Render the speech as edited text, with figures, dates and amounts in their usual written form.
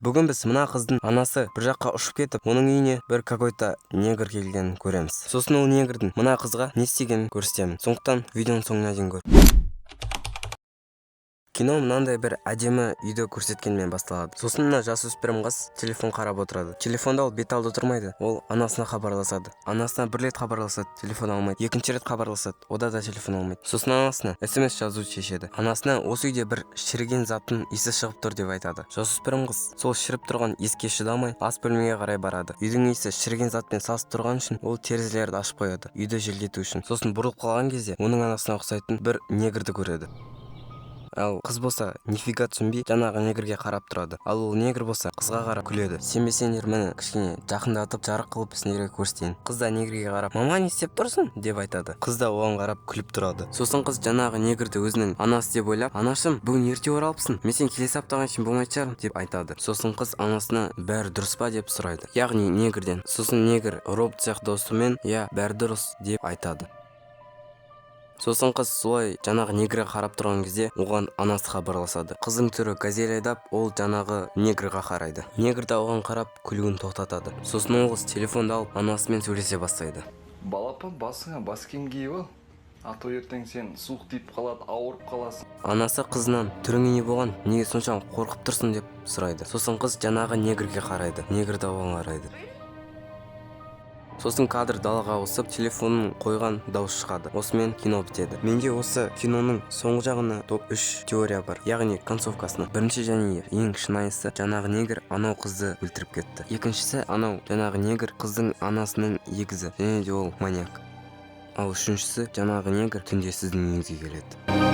Бүгін біз мына қыздың анасы бір жаққа ұшып кетіп, оның үйіне бір какой-то негр келгенін көреміз. Сосын ол негрдің мына қызға не істегенін көрсетемін. Сондықтан видеоның соңына дейін көр. Кино мынандай бір әдемі үйді көрсеткенмен басталады. Сосын мына жасөспірім қыз телефон қарап отырады. Телефонда ол бет алды тұрмайды, ол анасына хабарласады. Анасына бір рет хабарласады, телефон алмайды. Екінші рет хабарласады, ода да телефон алмайды. Сосын анасына СМС жазуды шешеді. Анасына осы үйде бір шіріген заттың иісі шығып тұр деп айтады. Жасөспірім қыз сол шіріп тұрған иіске шыдамай, ас бөлмеге қарай барады. Үйдің иісі шіріген затпен сасып тұрған үшін ол терезелерді ашып қояды, үйді желдету үшін. Сосын бұрылып қалған кезде оның анасына ұқсайтын бір негрді көреді. Ал қыз болса, нифига түсінбей, жаңағы негрге қарап тұрады. Ал ол негр болса, қызға қарап күледі. Сенбесеңдер, міне, кішкене жақындатып, жарық қылып сендерге көрсетейін. Қыз да негрге қарап: «Мама, не істеп тұрсың?» – деп айтады. Қыз да оған қарап күліп тұрады. Сосын қыз жаңағы негрді өзінің анасы деп ойлап: «Анашым, бүгін ерте оралыпсың, мен сен келесі аптаға шейін болмайтын шығармын», – деп айтады. Сосын қыз анасына бәрі дұрыс па деп сұрайды, яғни негрден. Сосын негр робот сияқты дауысымен: «Иә, бәрі дұрыс», – деп айтады. Сосын қыз солай жаңағы негрге қарап тұрған кезде оған анасы хабарласады. Қыздың түрі «Газель» айдап, ол жаңағы негрға қарайды. Негр да оған қарап күлуін тоқтатады. Сосын ол қыз телефонды алып, анасымен сөйлесе бастайды. Балапан, басыңа бас киім киіп ал, а то ертең сен суық тиіп қалады, ауырып қаласың. Анасы қызынан: «Түріңе не болған, неге сонша қорқып тұрсың?» – деп сұрайды. Сосын қыз жаңағы негрге қарайды, негр да оған қарайды. Сосын кадр далаға ауысып, телефонын қойған дауыс шығады. Осымен кино бітеді. Менде осы киноның соңғы жағына топ 3 теория бар, яғни концовкасына. Бірінші және ең шынайысы: жаңағы негр анау қызды өлтіріп кетті. Екіншісі: анау жаңағы негр қыздың анасының егізі және де ол маньяк. Ал үшіншісі: жаңағы негр түнде сіздің үйіңізге келеді.